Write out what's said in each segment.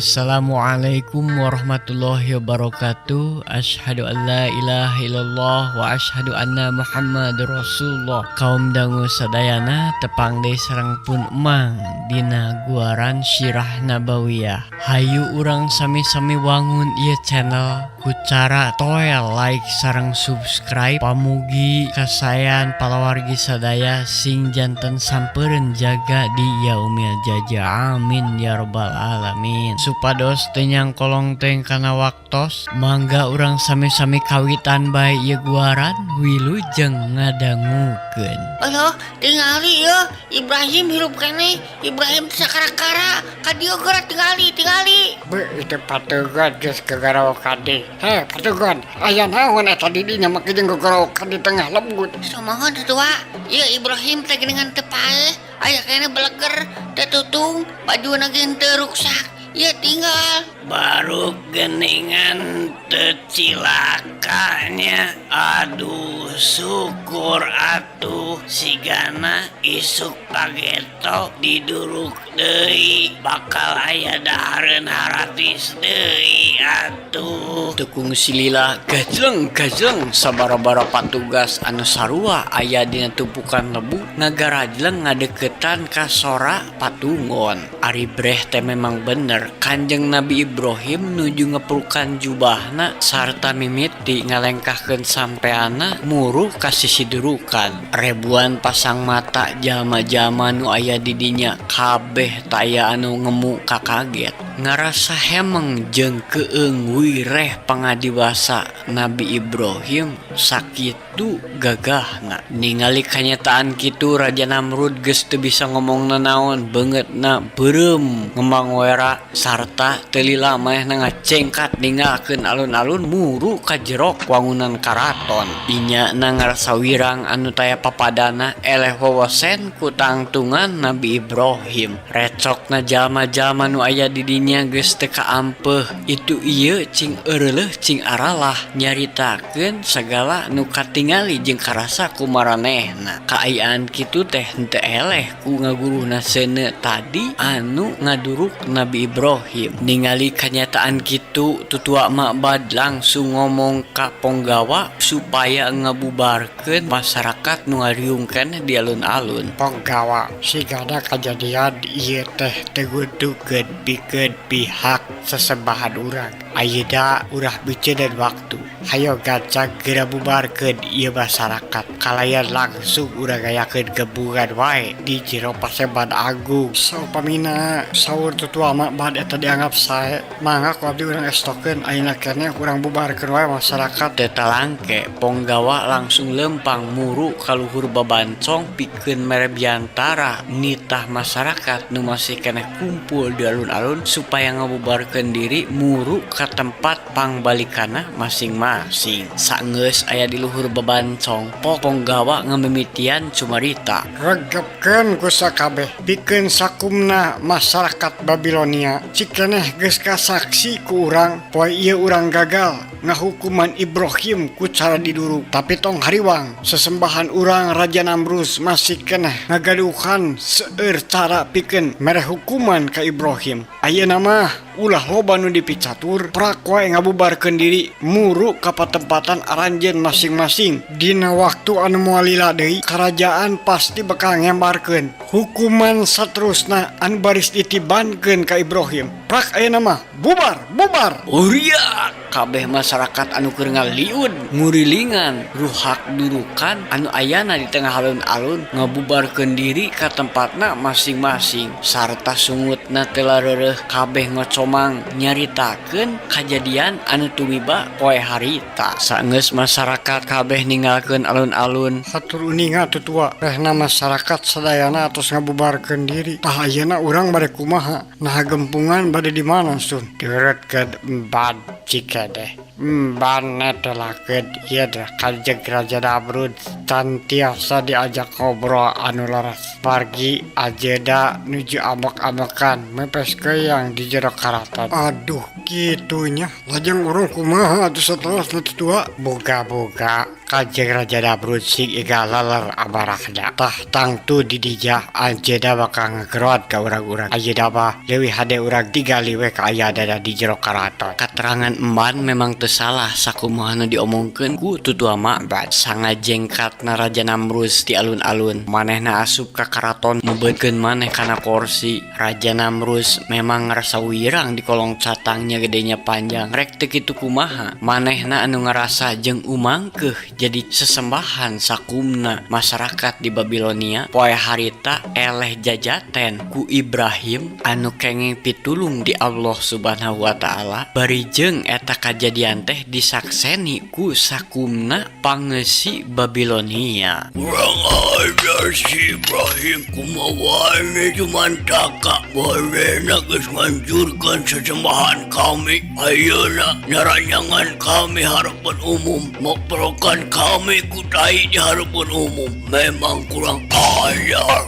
Assalamualaikum warahmatullahi wabarakatuh. Asyhadu an la ilaha illallah wa asyhadu anna Muhammadar Rasulullah. Kaum dangu sadayana, tepang deui sareng pun emang dina guaran Sirah Nabawiyah. Hayu urang sami-sami wangun ieu channel ku cara toel like sareng subscribe. Pamugi kasaean palawargi sadaya sing janten sampeureun jaga di yaumil jaza, amin ya robbal alamin. Supados teu nyangkolong teuing kana waktos, mangga urang sami-sami kawitan bae ieu guaran. Wilujeng ngadangukeun. Aduh, tingali ya, Ibrahim hirup keneh. Ibrahim teh sakara-kara. Ka dieu geura, tingali, tingali. Be, itu patugon geus gagarawokan deui. Heh, patugon, aya naon eta di dinya make jeung gagarawokan di tengah lembut? Sumuhun, tua. Ieu Ibrahim teh geuningan teu paeh. Aya keneh beleger, teu tutung, bajuna ge teu ruksak. Ieu tinggal. Baru geningan teu cilakanya. Aduh, syukur atuh, sigana isuk pageto diduruk deui, bakal aya dahareun haratis deui atuh. Teu kungsi lila, gajleng gajleng sabara-bara patugas anu sarua aya dina tumpukan lebu ngagarajleng ngadeukeutan ka sora patungon. Ari breh teh memang bener Kanjeng Nabi Ibrahim nuju ngeprukan jubahna sarta mimiti ngalengkahkeun sampeana muru ka sisi durukan. Ribuan pasang mata jalma-jalma nu aya di dinya kabeh taya anu ngemu kakaget, ngarasa hemeng jeung keung wireh pangadiwasa Nabi Ibrahim sakitu gagahna. Ningali kanyataan kitu, Raja Namrud geus teu bisa ngomong nanaon, beungeutna beureum ngembang wera sarta teu lila manehna ngacengkat ninggalkeun alun-alun muru ka jero wangunan karaton. Inya na ngarasa wirang anu taya papadana eleh wawasen ku tangtungan Nabi Ibrahim. Recokna jalma-jalma nu aya di dinya geus teu kaampeuh, itu ieu cing eureuleuh cing aralah nyaritakeun sagala nu katingali jeung karasa ku maranehna. Kaayaan kitu teh henteu eleh ku ngaguruhna seuneu tadi anu ngaduruk Nabi Ibrahim. Ningali kanyataan kitu, tutua Ma'bad langsung ngomong ka ponggawa supaya ngabubarkeun masyarakat nu ngariung keneh di alun-alun. Ponggawa, sigana kajadian ieu teh teu nguntukeun pikeun pihak sesembahan urang. Ayeuna urang miceun waktu. Hayo gancang geura bubarkeun ieu masyarakat. Kalayan langsung urang ngayakeun gembungan wae di jero Paseban Agung. Saupamina saur tutua Ma'bad eta dianggap sae, mangga ku abdi urang estokeun, ayeuna keneh urang bubarkeun wae masyarakat. Teu talangke ponggawa langsung lempang muru ka luhur babancong pikeun mere biantara nitah masyarakat nu masih keneh kumpul di alun-alun supaya ngabubarkeun diri muru ka tempat pangbalikanna masing-masing. Saenggeus aya di luhur babancong, ponggawa ngamimitian cumarita. Regepkeun ku sakabeh, pikeun sakumna masyarakat Babilonia. Cikeneh geus kasaksi ku urang, poe ieu urang gagal ngahukuman Ibrahim ku cara diduruk. Tapi tong hariwang, sesembahan urang Raja Namrus masih keneh ngagaduhan seueur cara pikeun mere hukuman ka Ibrahim. Ayeuna mah ulah loba nu dipicatur, prak wae ngabubarkeun diri muru ka patempatan aranjeun masing-masing. Dina waktu anu moal lila deui, karajaan pasti bakal ngembarkeun hukuman saterusna anu baris ditibankeun ka Ibrahim. Prak ayeuna mah, bubar, bubar. Uriak kabeh masyarakat anu keur ngaliud ngurilingan ruhak durukan anu ayana di tengah alun-alun ngabubarkeun diri ka tempatna masing-masing sarta sungutna teu lareureuh, kabeh ngocomang nyaritakeun kajadian anu tumiba poe harita. Saenggeus masyarakat kabeh ninggalkeun alun-alun, Hatur uninga, tutua, rehna masyarakat sadayana atos ngabubarkeun diri. Tah, ayeuna urang bade kumaha? Nah, gempungan bade di mana, sun? Deureutkeun emban. Jawab Cikedeh. Emban netelakeun ieu teh Kanjeng Raja Namrud can tiasa diajak ngobrol anu leres. Margi anjeunna nuju ambek-ambekan mepes keyang di jero karaton. Aduh, kitu nya. Lajeng urang kumaha atuh saterosna tua? Boga-boga Kanjeng Raja Namrud sing iga leler amarahna. Tah tangtu di dinya anjeunna bakal ngegerot ka urang-urang. Ayeuna mah leuwih hade urang tingali we kaayaanana di jero karaton. Katerangan Emban memang teu salah sakumaha nu diomongkeun ku tutua Ma'bad. Sangajengkatna Raja Namrud di alun-alun, manehna asup ka karaton meubeutkeun maneh kana korsi. Raja Namrud memang ngarasa wirang di kolong catangnya gedenya panjang. Rek teu kitu kumaha, manehna anu ngarasa jeung umangkeuh jadi sesembahan sakumna masyarakat di Babilonia. Poe harita eleh jajaten ku Ibrahim anu kenging pitulung di Allah Subhanahu wa taala, bari jeung eta kajadian teh disakseni ku sakumna pangeusi Babilonia. Kurang ajar si Ibrahim, kumaha cuman taka bolehna geus ngancurkeun sesembahan kami. Ayeuna nyaranyangan kami harapan umum, moprokan kami ku tai di harapan umum. Memang kurang ajar.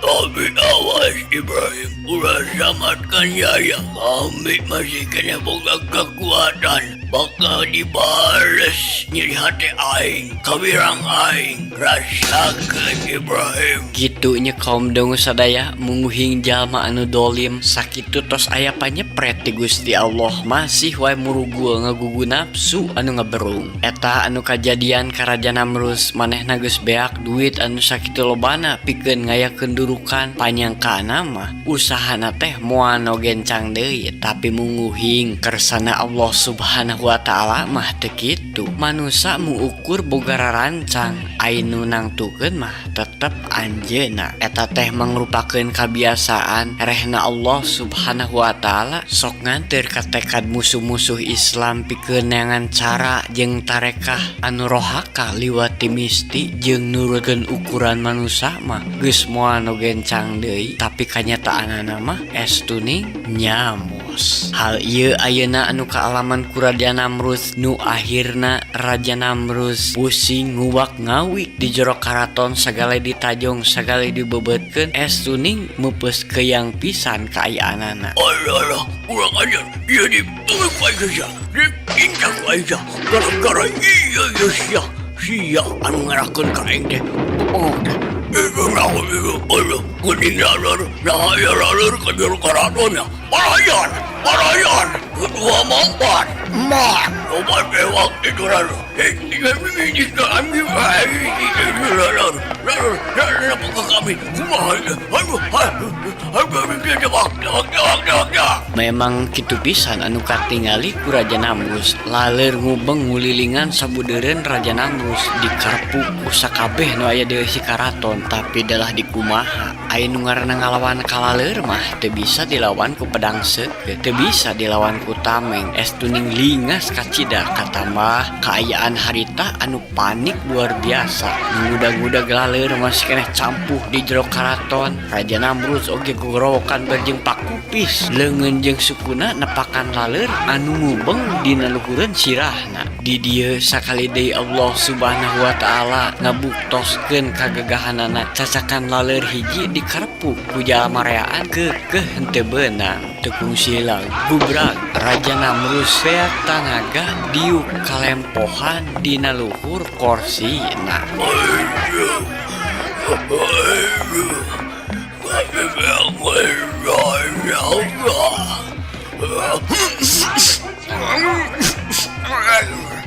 Tapi awas Ibrahim, ulah selamatkan Yaya. Kami masih kena boga kekuatan. Bakal dibales nyeri hati aing, kawirang aing. Rasakeun Ibrahim. Kitu nya kaum dangu sadaya munguhing jalma anu dolim sakitu tos aya panyepret ti Gusti Allah masih wae murugul ngagugu nafsu anu ngaberung. Eta anu kajadian ka Raja Namrud, manehna geus beak duit anu sakitu lobana pikeun ngayakeun durukan. Panyangkaana mah usahana teh moal gencang deui, tapi munguhing kersana Allah Subhanahu wa taala mah teu kitu. Manusa muukur boga rarancang, ai nu nangtukeun mah tetep anjeunna. Eta teh mangrupakeun kabiasaan rehna Allah Subhanahu wa taala sok nganteur ka tekad musuh-musuh Islam pikeun neangan cara jeung tarekah anu rohaka liwat ti misti jeung nurutkeun ukuran manusa mah geus moal nu gencang deui, tapi kanyataanana mah estuning nyamos. Hal ieu ayeuna anu kaalaman ku Raja Namrud, nu akhirna Raja Namrud pusing nguwak ngawik di jero karaton, sagala ditajong sagala dibebeutkeun, estuning meupeus keyang pisan kaayaanana. Alah, alah, kurang ajar. Iya dipukul ku aing sia. Diinjak ku aing sia. Gara-gara iya iya sia. Sia anu ngarahkeun ka aing teh. Bebongok teh. Itu naon itu? Aduh, geuning laleur. Nah, aya laleur ka jero karaton ya. Parayan, parayan. Kedua mampan. Man, loba bewak itu laleur. Eh, laleur, laleur, laleur, apa kami? Kumaha ieu? Aduh, aduh, aduh, jebak, jebak, jebak, jebak, jebak. Memang kitu pisan anu katingali ku Raja Namrud. Laleur ngubeng ngulilingan sabudeureun Raja Namrud dikarpu ku sakabeh nu aya di si karaton, tapi dalah dikumaha. Aya nu ngaranna ngalawan kalaleur mah teu bisa dilawan ku pedang seukeuh, teu bisa dilawan ku tameng. Estuning lingas kacida katambah kaayaan harita anu panik luar biasa. Ngudag-ngudag laleur masih keneh campuh di jero karaton. Raja Namrud oge gogorowokan berjeng pakupis. Leungeun jeung sukuna nepakan laleur anu ngubeng dina luhureun sirahna. Di dieu sakali deui Allah Subhanahu wa taala ngabuktoskeun kagagahanana. Cacakan laleur hiji dikarepuk ku jalma reaan keukeuh henteu beunang. Teu kungsi gubrag Raja Namrud beak tanaga diuk kalempohan dina luhur korsina. Aduh, aduh,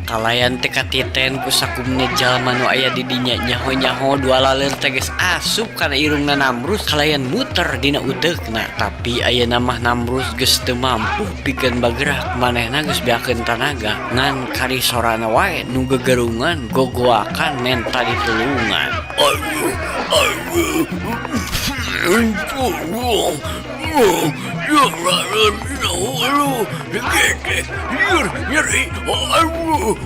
Kalayan teh katiten ku sakumna jalma nu aya di dinya nyaho-nyaho dua laleur teh geus asup kana irungna Namrud kalayan muter dina uteukna. Tapi ayeuna mah Namrud geus teu mampu pikeun bagerak, manehna geus beakeun tanaga ngan kari sorana wae nu gegerungan gogoakan menta ditulungan. Aduh, aduh, tolong, nyeri, aduh.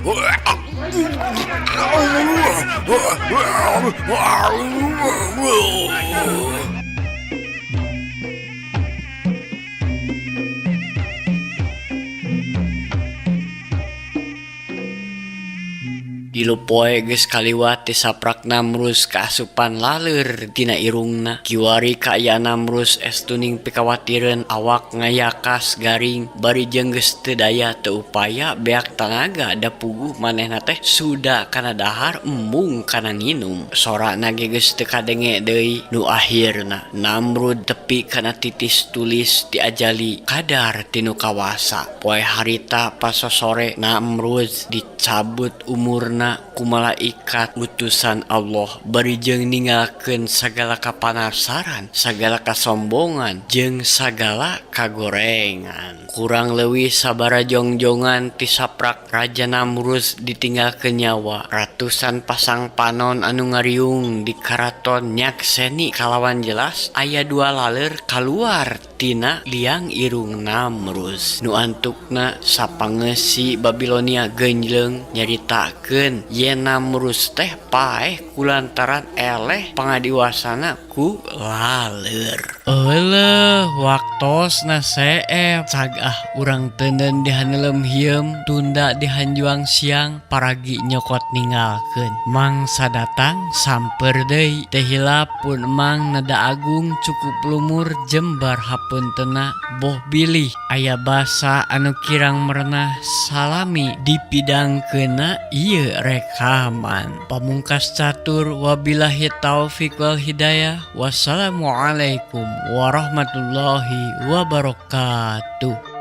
Tilu poe geus kaliwat ti saprak Namrus kaasupan laleur tina irungna. Kiwari kaayaan Namrus estuning pikawatireun awak ngayakas garing bari jeung geus teu daya teu upaya beak tanaga da puguh manehna teh suda kana dahar embung kana nginum. Sorana ge geus teu kadenge deui nu akhirna Namrud tepi kana titis tulis ti ajali kadar ti nu kawasa. Poe harita pasosore Namrud dicabut umurna ku malaikat utusan Allah bari jeung ninggalkeun sagala kapanasaran, sagala kasombongan jeung sagala kagorengan. Kurang leuwih sabara jongjongan ti saprak Raja Namrud ditinggalkeun nyawa. Ratusan pasang panon anu ngariung di karaton nyakseni kalawan jelas aya dua laleur kaluar tina liang irung Namrud. Nu antukna sapangeusi Babilonia geunjleung nyaritakeun yen Namrud teh paeh kulantaran eleh pangadiwasana ku laleur. Euleuh waktosna seep cag ah urang teuneun dihaneuleum hieum tunda dihanjuang siang paragi nyokot ninggalkeun. Mangsa datang samper deui teu hilap pun emang nada agung cukup lumur jembar hapuntenna boh bilih aya basa anu kirang merenah salami dipidangkeunna ieu rekaman. Pamungkas catur wabillahi taufik wal hidayah. Wassalamualaikum warahmatullahi wabarakatuh.